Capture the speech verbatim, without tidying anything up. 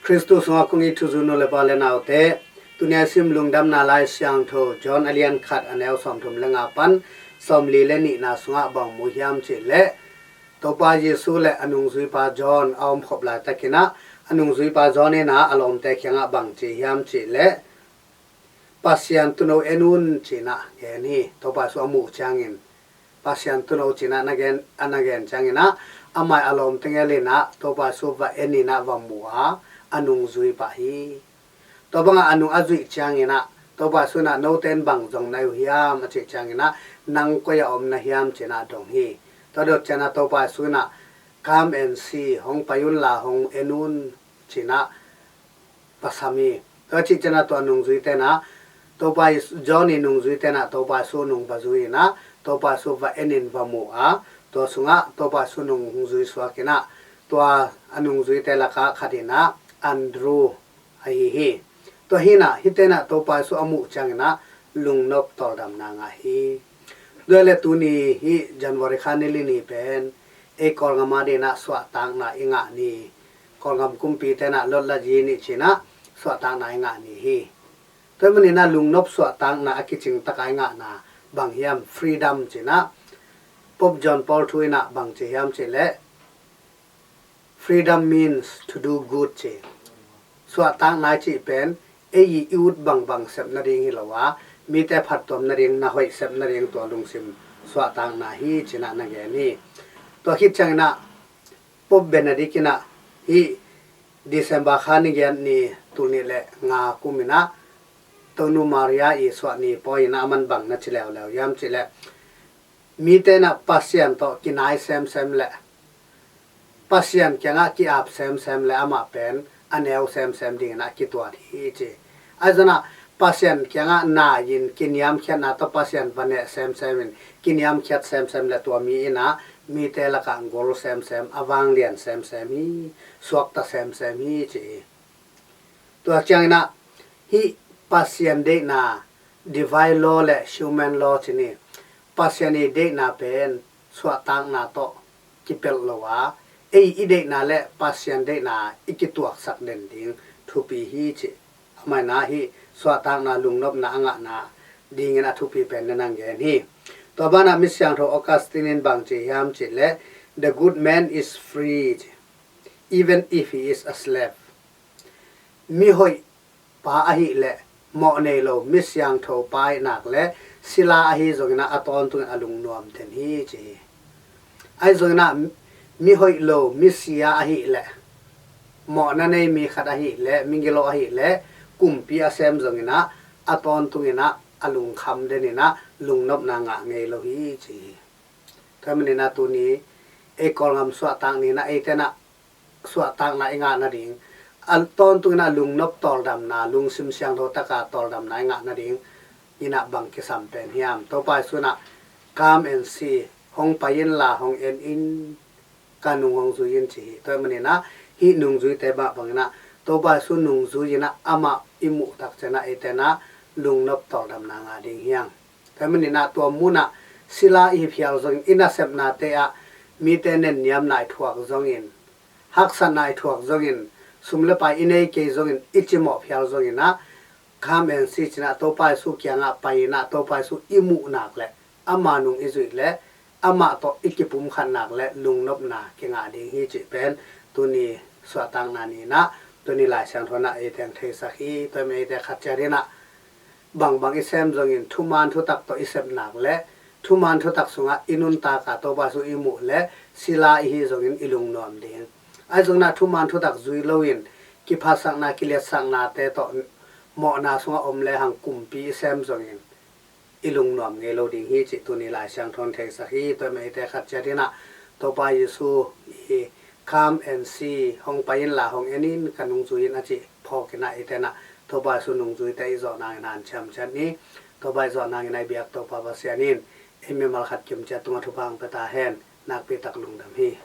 Khristu sungah kong it thuzui nu le pa le naute, tuni a sim Lungdamna Lai Siangtho John a lian khat a neu sawmthum le nga pan sawmli le nihna sungah bang mu hiam cih leh, Topa Jesu le a nungzuipa John a omkhop laitakin ah, a nungzuipa John in ah a lawmte kiangah bang ci hiam cih leh, Pasian tuuno en un ci-in ah gen hi. Topa Jesu a muh ciangin, Pasian tuuno ci-in ah na gen, a na gen ciangin ah, amah a lawmte ngelin ah Topa Jesu va enin ah va mu a, a nungzui pah hi. Tua bangah a nung a zuih ciangin ah, Topa Jesu in ah, "Note in bang zong na hi uh hiam?" a cih ciangin ah, "Nang koi ah om na hiam?" ci-in ah dong hi. Tua dot ciangin ah Topa Jesu in ah, "Come and see, hong pai unla hong en un," ci-in ah va sam hi. Tua cih ciangin ah tua nungzuite in ah, Topa Jesu, John i nungzuite in ah Topa Jesu nung va zui-in ah, Topa Jesu va enin va mu a, tua sungah Topa Jesu nung hong zui suakin ah, tua a nungzuite lakah khat in ah Andrew ahi hi. Tua hi-in ah, hihte in ah Topa Jesu a muh ciangin ah lungnop tawldamna ngah hi. Tua leh tuni hih January kha ni li ni pen ei Kawlgam adingin ah suahtakna i ngah ni, Kawlgam kumpite in ah lotlaji ni ci-in ah suahtakna i ngah ni hi. Tua ahih manin ah lungnop suahtakna a kicing takin i ngahna bang hiam? Freedom ci-in ah Pope John Paul thu in ah bang ci hiam cih leh, "Freedom means to do good," ci. Suahtakna i cih pen ei i ut bangbang sep nading hi lo a, mite phattuam nading, na hoih sep nading, tua lungsim suahtakna hi ci-in ah na gen hi. Tua khit ciangin ah Pope Benedict in ah hih December kha ni giat ni, tul nih le nga kum in ah Tonu Maria i suah ni pawi in ah aman bang na ci leuleu hiam cih leh, mite in ah Pasian tawh kinai semsem le Pasian kiangah ki-ap semsem le amah pen a neu semsem dingin ah kituat hi ci. Ahi zongin ah Pasian kiangah nai-in kiniamkhiatna tawh Pasian va neh semsem in kiniamkhiat semsem le tua mi in ah mite lakah gol semsem, a vanglian semsem hi, suakta semsem hi ci hi. Tua ciangin ah hih Pasian deihna, divine law le human law ci ni, Pasian i deihna pen suahtakna tawh kipelh lo a, ei i deihna le Pasian deihna i kituaksak den ding thupi hi ci. Amah in ah hih suahtakna lungnopna a ngahna dingin a thupi pen na nang gen hi. Tua banah Misiangtho Augustine in bang ci hiam cih leh, "The good man is free, even if he is a slave." Mihoih pa ahih leh, mawh nei lo misiangtho pa ahih nak leh sila ahi zongin ah a tawntungin a lungnuam den hi ci hi. Ahi zongin ah mihoih lo misia ahih leh, mawhna nei mi khat ahih leh, migilo ahih leh, kumpi a sem zongin ah a tawntungin ah a lungkham den in ah lungnopna ngah ngei lo hi ci hi. Tua ahih manin ah tuni ei Kawlgam suahtak ni in ah eite in ah suahtakna i ngah nading, a tawntungin ah lungnop tawldamna, lungsim siangtho taka tawldamna i ngah nading in ah bang kisam pen hiam? Topa Jesu in ah, "Come and see, hong pai inla hong en in, ka nung hong zui in," ci hi. Tua ahih manin ah hih nungzuite mah bangin ah Topa Jesu nungzui in ah amah i muh tak ciangin ah eite in ah lungnop tawldamna ngah ding hi hang. Tua ahih manin ah tua mun ah sila i hi phial zongin, i nasepnate ah mite nenniamna i thuak zongin, haksatna i thuak zongin, sum le pai i nei kei zongin, i cimawh phial zongin ah, "Come and see," ci-in ah Topa Jesu kiangah pai in ah Topa Jesu i muh nak leh, ama nung i zuih leh, amah tawh i kipumkhat nak leh lungnopna kingah ding hi cih pen tuni suahtakna ni in ah, tuni Lai Siangtho in ah eite hong theisak hi. Tua ahih manin eite khat ciat in ah bangbang i sem zongin thuman thutak tawh i sep nak leh, thuman thutak sungah i nuntak a Topa Jesu i muh leh sila i hi zongin i lungnuam ding. Ahi zongin ah thuman thutak zui loin kiphatsakna, kiliatsaknate tawh mawhna sungah om lehang kumpi i sem zongin i lungnuam ngei lo ding hi cih tuni Lai Siangtho in theisak hi. Tua ahih manin eite khat ciat in ah Topa Jesu i, "Come and see, hong pai inla hong en in, ka nung zui in," a cih phawk in ah eite in ah Topa Jesu nungzuite i zawh nangin hanciam ciat ni. Topa i zawh nangin a i biak Topa Pasian in ei mimal khat kim ciat tungah thupha hong pia ta hen. Nakpi tak lungdam hi.